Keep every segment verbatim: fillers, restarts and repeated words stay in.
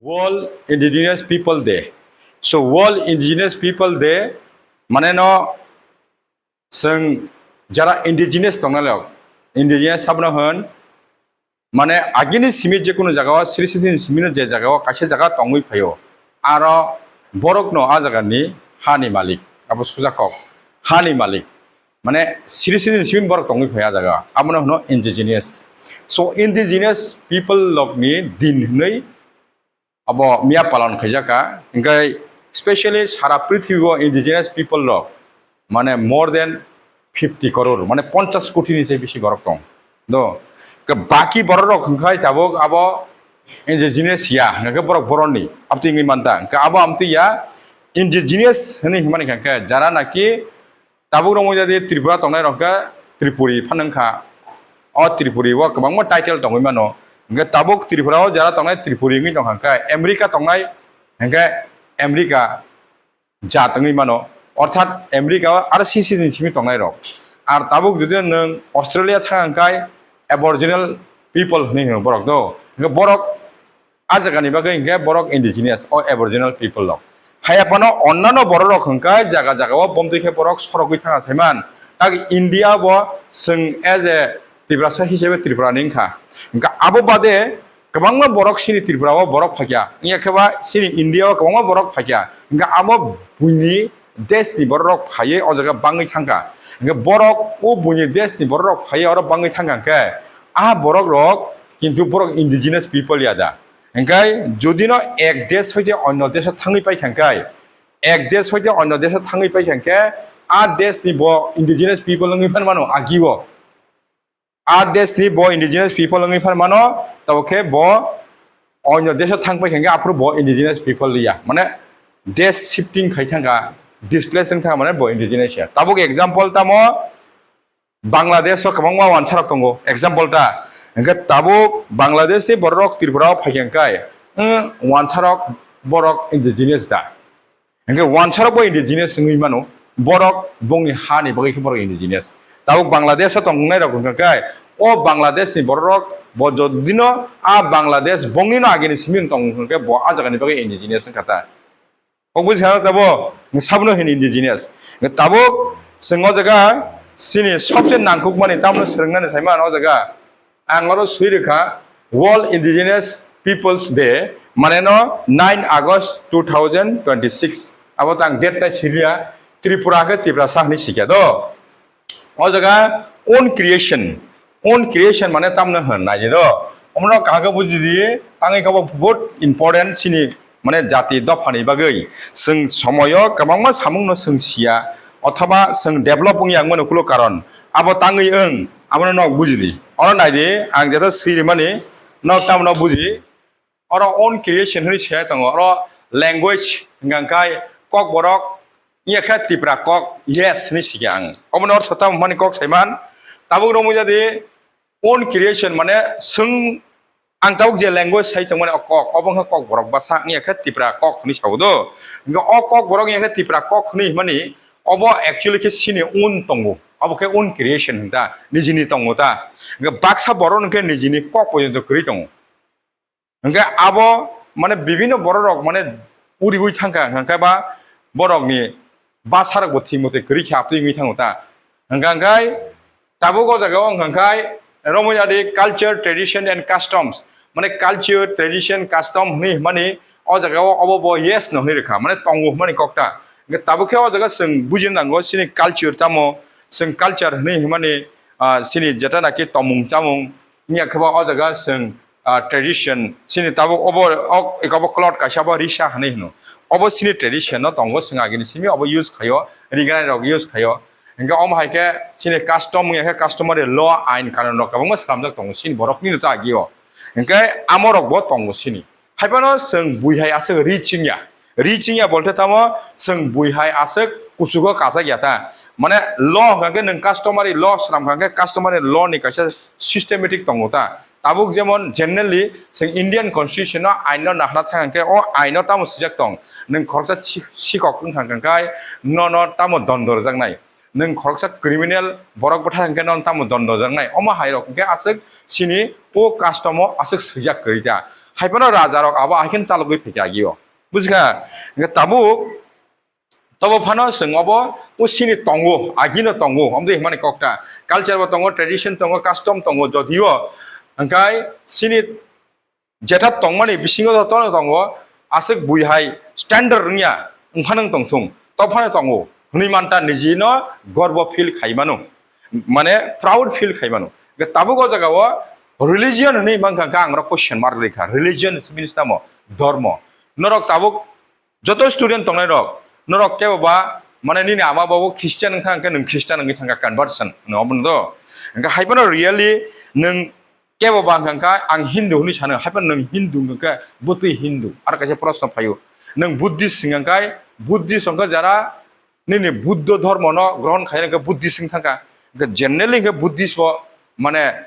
World Indigenous People Day. So World Indigenous People Day mane no chwng jara indigenous tongnai rok, indigenous sabno hwn mane agini simi je kunu jagao siri siri simi no je jagao kaisa jaga tongwi phaio, aro borok no a jaga ni ha ni malik, abo suja kok, ha ni malik mane siri siri simi borok tongwi phai a jaga, abono hwno indigenous. So indigenous people rok ni din hwnwi abo miya palon khaijak kha. Hinkhe specially sara prithibi o indigenous people rok mane more than fifty crore, mane ponchash koti ni se bisi borok tong. Do, ke baki borok rok hwnkhe tabuk abo indigenous ya, hwnkhe borok boroni abtwi wngwi manta. Hwnkhe abo amtwi ya indigenous hwnwi hwnmani hwnkhe jara naki tabuk rok wngya di Tripura tongnai rok khe Tripuri phano wngkha. O Tripuri o kwbangma title tongwi mano. Hwnkhe tabuk Tripura o jara tongnai Tripuri wngwi tongkha hwnkhe America tongnai hwnkhe America jat wngwi mano. Orthat America o R C C ni simi tongnai rok. Ar tabuk jodi nwng Australia thang hwnkhe Aboriginal people hwnwi hwno borok do. Hwnkhe borok a jagani bagwi hwnkhe borok indigenous o Aboriginal people rok. Haiya phano onnano borok rok hwnkhe jaga jaga o bomtwi khe borok sorogwi thangna saiman. Tak India bo chwng as a Tiprasa hisabe Tripura ni wngkha. Hwnkhe abo bade kwbangma borok sini Tripura o borok phaikya. Wngya khe ba sini India o kwbangma borok phaikya. Hwnkhe abo buini desh ni borok rok phaiwi o jaga bangwi thangkha. Hwnkhe borok o buini desh ni borok rok phaiwi oro bangwi thangkha hwnkhe a borok rok kintu borok indigenous people ya da. Hwnkhe jodi no ek desh hoite onyo desh o thangwi paikha hwnkhe, ek desh hoite onyo desh o thangwi paikha hwnkhe a desh ni bo indigenous people wngwi phan mano agi o. A desh ni bo indigenous people wngwi phan mano, tabo khe bo onyo desh o thang paikha hwnkhe aphuru bo indigenous people ya. Mane desh shifting khai thangkha, displace wng thangkha mane bo indigenous ya. Tabuk example tamo Bangladesh o kwbangma wansarok tongo. Example ta, hwnkhe tabuk Bangladesh ni borok Tripura o phaikha hwnkhe, wng, wansarok borok indigenous da. Hwnkhe wansarok bo indigenous wngwi mano, borok bongni ha ni bagwi khe borok indigenous. Tabuk Bangladesh o tongnai rok hwnkhe, o Bangladesh ni borok bo jodino a Bangladesh bongni no agini simi tong hwnkhe bo a jaga ni bagwi indigenous wngkha ta. Kok buji khana tabo, sabno hini indigenous. Tabuk chwng o jaga sini sobse nangkukmani tamno swrwngnani saiman o jaga. Ang oro swi rwkha World Indigenous Peoples Day, mane no nine August two thousand twenty-six. Abo tang date tai siriya, Tripura khe Tiprasa hwnwi sikya do. O jaga own creation, own creation mane tamno hwn nai do. Omno kaham khe buji di, tangwi kabo bahut important sini mane jati dophani bagwi. Chwng somoyo kwbangma samungno chwng siya, othoba chwng develop wngya wngmani ukulo karon. Abo tangwi wng, abono nok buji di. Oro nai di, ang jeta swi rimani, nok tamno buji. Oro own creation hwnwi se tongo. Oro language hwnkha khe Kokborok, wngya khe Tipra kok, yes hwnwi sikha ang. Obono ortho tamo hwnmani kok saiman. Tabuk romwi jadi own creation mane chwng ang tabuk je language sai tongmani o kok, obo wngkha Kokborok bwsa wngya khe Tipra kok hwnwi sao do. Hwnkhe o Kokborok wngya khe Tipra kok hwnwi hwnmani obo actually khe chini own tongo. Obo khe own creation hwn ta, nijini tongo ta. Hwnkhe baksa borok hwnkhe nijini kok porjonto kwrwi tongo. Hwnkhe abo mane bibinno borok rok mane uriui thangkha, hwnkhe ba borokni bwsarokbo thik motoi kwrwi khe aptwi wngwi thango ta. Hwnkha hwnkhe tabuk o jaga o hwnkha hwnkhe romwi jadi culture, tradition and customs. Mane culture, tradition, custom hwnwi hwnmani o jaga o obo bo yes no hwnwi rwkha, mane tongo hwnmani kok ta. Hwnkhe tabuk khe o jaga chwng buji nango chini culture tamo, chwng culture hwnwi hwnmani, ah, chini jeta naki tongmung chamung, wngya khe ba o jaga chwng ah, tradition, chini tabuk obo, ok, ikobo cloth kaisa bo risa hinwi hino. Obo chini tradition no tongo, chwng agini simi obo use khaio, riganai rok use khaio. Hwnkhe omo hai khe chini custom wngya khe customary law, ain kanun rok kwbangma swlamjak tongo chini borok nini to agio. Hwnkhe amo rok bo tongo chini. Haiphano chwng bui hai aswk ri chingya. Ri chingya bolte tamo chwng bui hai aswk kuchugo kachak ya ta. Mane law hwnkha khe nwng customary law swnam kha khe customary law ni kaisa systematic tongo ta. Tabuk jemon generally chwng Indian Constitution no ain no naharna thang khe o ain no tamo swijak tong. Nwng khoroksa si-, sikok wngkha khe nono tamo dondo rwjaknai. Nwng khoroksa criminal borok bwthar hwnkhe nono tamo dondo rwjaknai. Omo hai rok hwnkhe aswk chini o custom o aswk swijak kwrwi ta. Hai phano raja rok abo hai khe chalogwi phaikha agio. Bujikha? Hwnkhe tabuk tobo phano chwng obo to sini tongo, agino tongo, omtwi hwnmani kokta. Culture bo tongo, tradition tongo, custom tongo, jodio hwnkhe sini jeta tongmani bisingo jotono tongo, aswk bui hai standard wngya, wngphano tongthung, tophano tongo, hwnwi manta nijino gorbo feel khaimano, mane proud feel khaimano. Hwnkhe tabuk o jagao religion hwnwi mankha khe ang oro question mark rikha, religion means tamo? Dhormo. Norok tabuk joto student tongnai rok, norok kebo ba, mane nini ama babu Christian wngkha, hwnkhe nwng Christian wngwi thangkha, conversion hwno obono do. Hwnkhe hai phano really nwng kebo ba hwnkha khe ang Hindu hwnwi sano, hai phano nwng Hindu hwnkha khe bwtwi Hindu? Aro kaisa proshno phaio, nwng Buddhist hwnkha khe Buddhist hwnkha jara nini Buddho dhormo no grohon khaina hwnkhe Buddhist wng thangkha. Hwnkhe generally hwnkhe Buddhist bo mane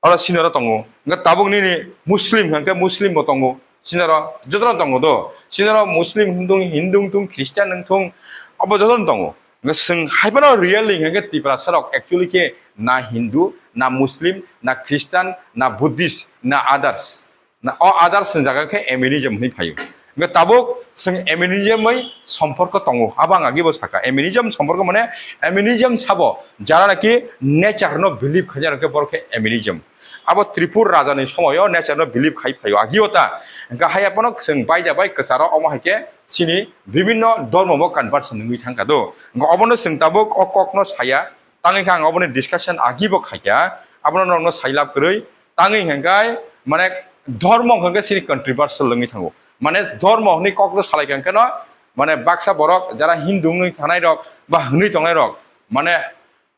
oro sinoro tongo. Hwnkhe tabuk nini Muslim hwnkhe Muslim bo tongo. Sinoro jotono tongo do. Sinoro Muslim wngthung, Hindu wngthung, Christian wngthung, abo jotono tongo. Hwnkhe chwng hai phano really hwnkhe Tiprasa rok actually khe na Hindu, na Muslim, na Christian, na Buddhist, na others. Na, o others ni jaga khe animism hwnwi phaio. Hwnkhe tabuk chwng animism bai somporko tongo. Abo ang agi bo sakha. Animism somporko mane animism sabo jara naki nature no believe khainai rok khe borok khe animism. Abo Tripur raja ni somoyo nature no believe khai phaio. Agio ta. Hwnkhe hai phano chwng baida bai kwcharo omo hai khe chini bibinno dhormo bo conversion wngwi thangkha do. Hwnkhe obono chwng tabuk o kok no saya. Tangwi khe ang oboni discussion agi bo khaikha, abono norokno sailab kwrwi. Tangwi hwnkhe mane dhormo hwnkhe chini controversial wngwi thango. Mane dhormo hwnwi kokno salaikha hwnkhe no, mane baksa borok jara Hindu wngwi thanai rok ba hwnwi tongnai rok, mane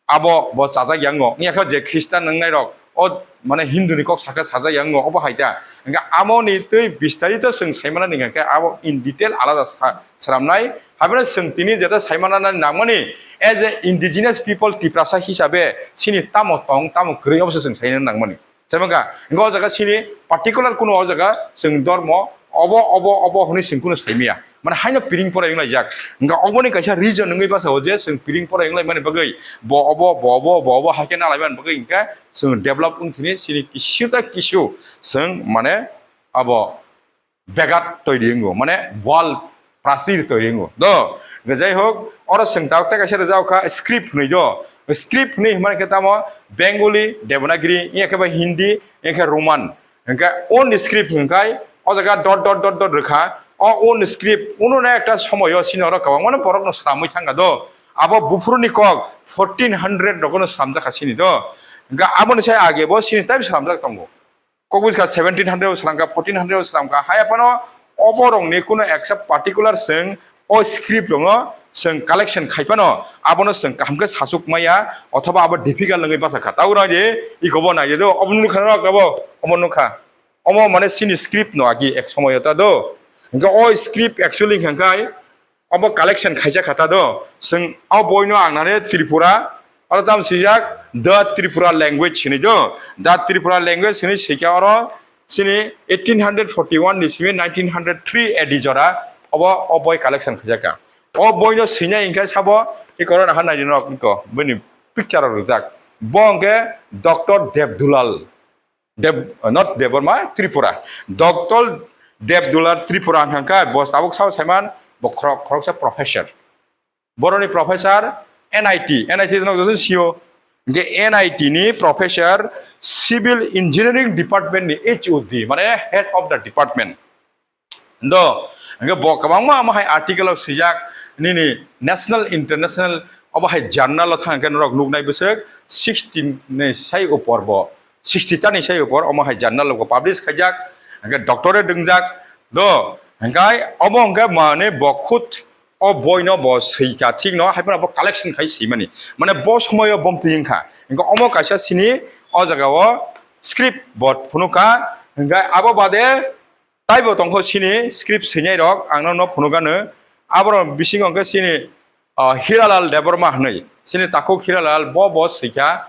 abo bo chajak ya wngo. Wngya khe je Christian wngnai rok, o mane Hindu ni kok sakhe sajak ya wngo, obo hai ta. Hwnkhe amoni twi bistarito chwng saimana hwnkhe abo in detail alada sa-, sramnai. Haibeno chwng tini jeta saimana nangmani, as a indigenous people Tiprasa hisabe chini tamo tong, tamo kwrwi, obo se chwng saina nangmani. Saimaka, hwnkhe o jaga chini particular kuno o jaga chwng dormo, obo, obo, obo hwnwi chwng kuno saimaya. Mane haino piring pora wnglaijak. Hwnkhe oboni kaisa reason wngwi basa o je chwng piring pora wnglaimani bagwi bo obo, bo obo, bo obo hai khe nalaimani bagwi hwnkhe chwng develop wng thini chini kisu ta kisu chwng mane abo begat toiri wngo, mane wall prasir toiri wngo. Do, hwnkhe jai hok, oro chwng tabuk tei kaisa rwjak kha script hwnwi do. Script hwnwi hwnmani khe tamo Bengali, Devanagiri, wngya khe ba Hindi, wngya khe Roman. Hwnkhe own script hwnkhe o jaga dot dot dot dot rwkha. O own script uno na ekta somoyo chini oro kwbangmano borokno sramwi thangkha do. Abo buphuruni kok fourteen hundred rogono sramjakha chini do. Hwnkhe aboni sai age bo chini tei sramjak tongo. Kok buskha seventeen hundred o sramkha, fourteen hundred o sramkha. Hai phano oborokni kuno eksa particular chwng o script rokno chwng collection khai phano abono chwng kaham khe sachuk maya othoba abo difficult wngwi basa kha. Tabuk nai di, ikobo nai di do, obo nukha norok abo, obo nukha. Omo mane chini script no agi ek somoyo ta do. Hwnkhe o script actually hwnkhe obo collection khaijak kha ta do. Chwng o boino ang nani Tripura, oro tamo swijak The Tripura Language hinwi do. The Tripura Language hinwi swikha oro chini eighteen hundred forty-one ni simi nineteen hundred three A D jora obo o boi collection khaijak kha. O boino swinai hwnkhe sabo iko oro naha nai di norok iko bini picture rok rijak. Bo hwnkhe Doctor Debdulal Deb, not Debbarma, Tripura. Doctor Debdulal Tripura hwnkha khe bo tabuk sao saiman bo khorok, khoroksa professor. Boroni professor N I T, N I T no joto sio. Je N I T ni professor civil engineering department ni H O D, mane head of the department. Do, hwnkhe bo kwbangma omo hai article o swijak, nini national, international, obo hai journal o thang khe norok nuknai bwswk sixty ni sai upor bo, sixty ta ni sai upor omo hai journal o bo publish khaijak, hwnkhe doctorate wngjak. Do, hwnkhe obo hwnkhe mane bo khud o boino bo swikha thik no, hai phano bo collection khai swimani. Mane bo somoyo bo mtwi wngkha. Hwnkhe omo kaisa sini o jaga o script bo phunukha, hwnkhe abo bade Taibo tongkho chini script swinai rok, ang no, no phunukgano. Aborok bisingo hwnkhe chini, ah, Hiralal Debbarma hwnwi. Chini takhuk Hiralal bo, bo swikha,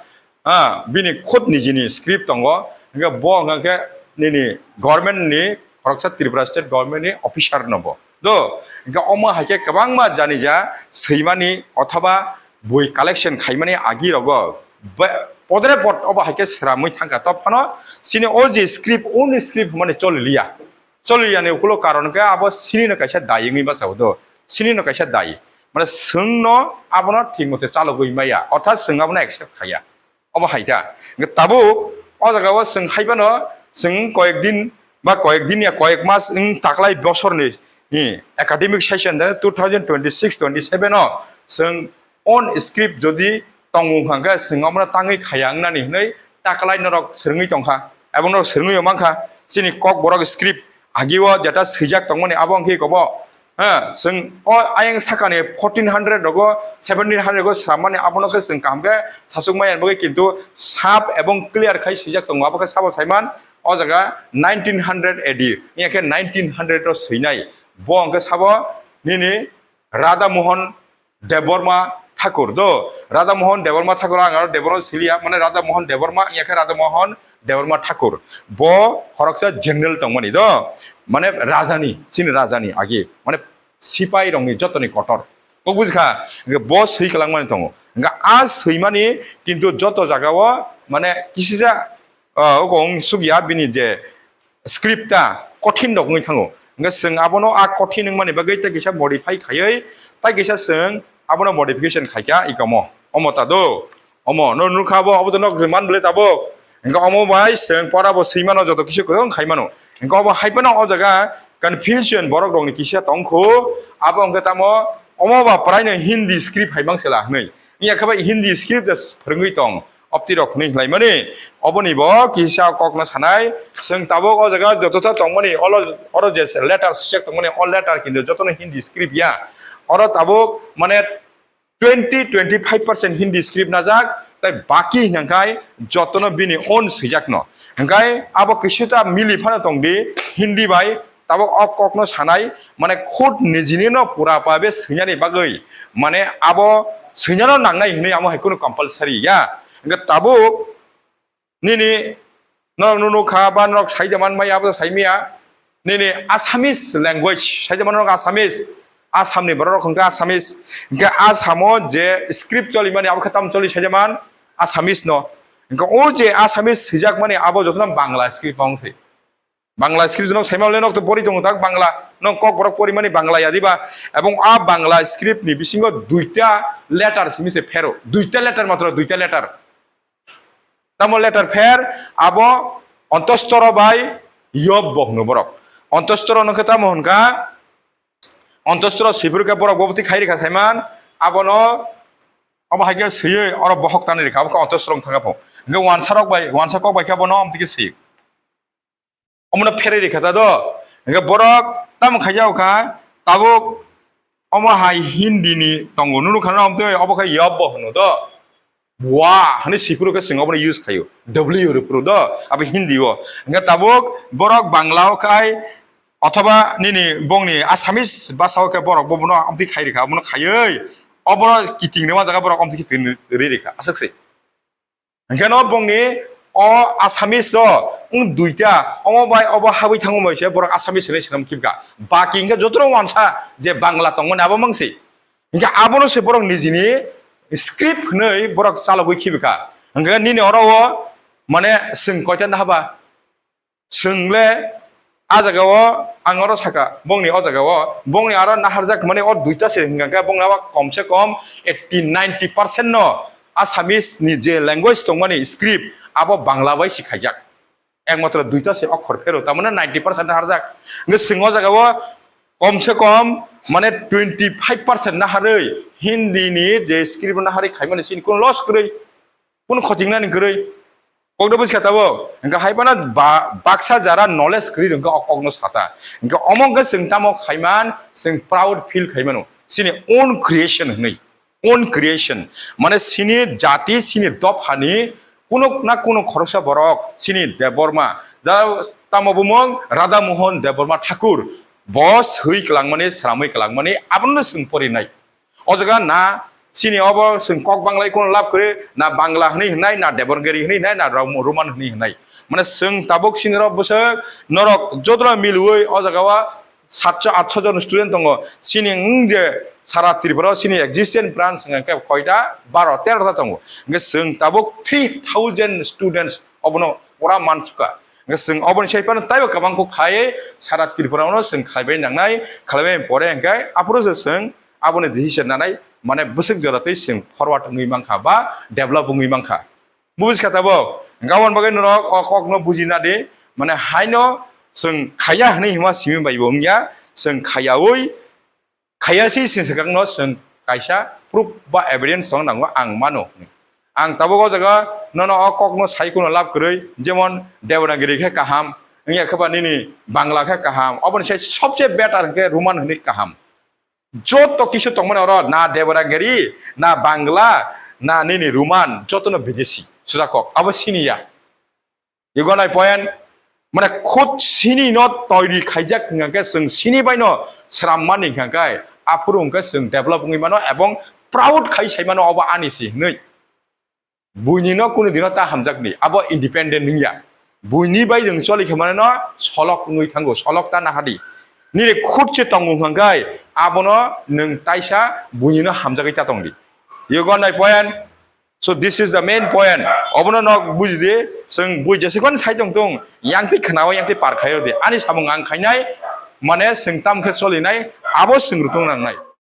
ah, bini khud nijini script tongo. Hwnkhe bo hwnkhe nini government ni, khoroksa Tripura state government ni officer no bo. Do, hwnkhe omo hai khe kwbangma jani ja swimani othoba bui collection khaimani agi rogo. Ba-, podre pod obo hai khe sramwi thangkha. To phano chini o je script, only script hwnmani choli liya. choli yani ukulo karon khe abo sini no kaisa dai wngwi bachao do, sini no kaisa dai. Mane chwng no abono thik mote chalogwi maya, orthat chwng abono accept khaya. Obo hai ta. Hwnkhe tabuk o jaga o chwng hai phano chwng koyek din ba koyek din ya koyek mas wng taklai bosorni, eh, academic session de two thousand twenty-six twenty-seven o chwng own script jodi tongo hwnkha khe chwng omono tangwi khaya wngnani hwnwi taklai norok swrwngwi tongkha. Abo norok swrwngwi mankha chini Kokborok script agi o jeta swijak tongmani abo wngkhe kobo. Ha, chwng o ayang sakani fourteen hundred rogo, seventeen hundred rogo srammani abono khe chwng kaham khe sachukmaya bagwi, kintu sap ebong clear khai swijak tongo, abo khe sabo saiman o jaga nineteen hundred A D, iya khe nineteen hundred o swinai. Bo hwnkhe sabo nini Radha Mohan Debbarma Thakur do, Radha Mohan Debbarma Thakur, ang aro Debbarma siliya, mane Radha Mohan Debbarma, iya khe Radha Mohan Debbarma Thakur. Bo khoroksa general tongmani do, mane rajani, chini rajani agi, mane sipai rokni jotoni kotor. Kok bujikha, hwnkhe bo swi kwlangmani tongo. Hwnkhe a swimani kintu joto jagao mane kisisa, ah, oko wng sukya bini je script ta kothin rok wngwi thango. Hwnkhe chwng abono a kothin wngmani bagwi tei kisa modify khaiwi tei kisa chwng abono modification khaikha ikomo. Omo ta do. Omo no nukha bo, obo to nok man bwle tabuk. Hwnkhe omo bai chwng pora bo swimano joto kisa kwrwng khaimano. Hwnkhe obo hai phano o jaga confusion borok rokni kisa tongkhu. Abo hwnkhe tamo omo ba praino Hindi script hai mangsela hwnwi. Iya khe bai Hindi script de phwrwngwi tong. Opti rok hwnwi hlaimani. Oboni bo kisa kokno sanai. Chwng tabuk o jaga joto ta tongmani, olo, oro je letter sijak tongmani, o letter kintu jotono Hindi script ya. Oro tabuk mane twenty, twenty-five percent Hindi script najak, tai baki hwnkhe jotono bini own swijakno. Hwnkhe abo kisa ta mili phano tongdi Hindi bai, tabuk o kokno sanai, mane khud nijini no pura pabe swinani bagwi, mane abo swinano nangnai hwnwi amo hai kunu compulsory ya. Hwnkhe tabuk nini norok nunu kha ba norok saida man maya abo saimaya. Nini Assamese language saida man norok Assamese, Assamni borok rok hwnkhe Assamese. Hwnkhe Assamo je script cholimani abo khe tam choli saida man Assamese no. Hwnkhe o je Assamese swijak mani abo jotono Bangla script wng se. Bangla script no saima le nok to pori tongo tak Bangla, nok Kokborok pori mani Bangla ya diba? Ebong a Bangla script ni bisingo duita letter simi se phero, duita letter matro, duita letter. Tamo letter pher abo Ontostoro bai Yob bo hwno borok. Ontostoro no khe tamo hwnka, Ontostoro sibur khe borok bo bwtwi khai rikha saiman, abono obo hai khe swiwi oro bohok tanwi rikha, abo khe Ontostoro wng thangkha pho. Hwnkhe wansa rok bai, wansa kok bai khe abono amtwi khe swi. Omono pherwi rikha ta do. Hwnkhe borok tamo khaijao kha, tabuk omo hai Hindi ni tongo. Nunu khana omo tei obo khe Yob bo hwno do. Wa hwnwi swi phuru khe chwng obono use khaio. W rw phuru do, abo Hindi o. Hwnkhe tabuk borok Bangla o khai othoba nini bongni Assamese basa o khe borok bo bono amtwi khai rikha, abono khaiwi obo kiting rwma jaga borok amtwi kiting rwi rikha. Aswk se. Hwnkhe no bongni o Assamese ro wng duita, omo bai obo habwi thango bai se borok Assamese hinwi swnam khibka. Baki hwnkhe jotono wansa je Bangla tongmani abo mang se. Hwnkhe abono se borok nijini script hwnwi borok chalogwi khibka. Hwnkhe nini oro o mane chwng koita nahaba? Chwng le a jaga o ang oro saka, bongni o jaga o, bongni aro naharjak mani o duita se hwnkha khe bongni abo kom se kom eighty ninety percent no Assamese ni je language tongmani script abo Bangla bai se khaijak. Ekmatro duita se okhor phero, tamani ninety percent naharjak. Hwnkhe chwng o jaga o kom se kom mane twenty five percent naharwi Hindi ni je script naharwi khaimani chini kuno loss kwrwi. Kunu khotingnani kwrwi. Kokno buji kha tabuk. Hwnkhe hai phano ba-, baksa jara knowledge kwrwi rwngkha o kokno sata. Hwnkhe omo hwnkhe chwng tamo khaiman, chwng proud feel khaimano. Chini own creation hwnwi. Own creation. Mane chini jati, chini dophani kunu na kunu khoroksa borok, chini Debbarma. Da tamo bumung Radha Mohan Debbarma Thakur. Bo swi kwlangmani, sramwi kwlangmani, abono chwng porinai. O jaga na chini obo chwng kok Banglai kuno lab kwrwi, na Bangla hwnwi hwnai, na Devanagari hwnwi hwnai, na Rom-, Roman hwnwi hwnai. Mane chwng tabuk chini rok bwswk norok jotono milwi o jaga o satso atso jon student tongo. Chini wng je sara Tripura o chini existent branch hwnkhe koita baro tero ta tongo. Hwnkhe chwng tabuk three thousand students obono pura mansukha. Hwnkhe chwng oboni sai phano taibo kwbang kok khai sara Tripura no chwng khlaibai nangnai, khlaibai pore hwnkhe aphuru se chwng aboni decision nanai, mane bwswk jora twi chwng forward wngwi mankha ba develop wngwi mankha. Bujiskha tabo, hwnkhe aboni bagwi norok o kokno bujina di, mane haino chwng khaiya hwnwi hima simi bai bo wngya, chwng khaiyaui, khaiya si sini swkakno chwng kaisa proof ba evidence tong nango ang mano. Ang tabuk o jaga nono o kokno sai kuno lab kwrwi, jemon Devanagiri khe kaham, wngya khe ba nini Bangla khe kaham, oboni sai sobse better hwnkhe Roman hwnwi kaham. Joto kisu tongmani oro na Devanagiri, na Bangla, na nini Roman, jotono Bidesi, sujakok, abo siniya. You got my point? Mane khud sini no toiri khaijak hwnkha khe chwng sini bai no srammani hwnkha khe aphuru hwnkhe chwng develop wngwi mano ebong proud khai sai mano obo ani si hwnwi. Buini no kunu dino ta hamjakni, abo independent wngya. Buini bai nwng choli khe mano no solok wngwi thango, solok ta nahadi. Nini khud se tongo hwnkha khe abono nwng taisa buini no hamjagwi ta tongdi. You got my point? So this is the main point. Obono nok buji di, chwng bui jesekhon sai tong tong, yang twi khna o, yang twi par khai o di. Ani samung ang khainai, mane chwng tam khe solinai, abo chwng rwtong nangnai.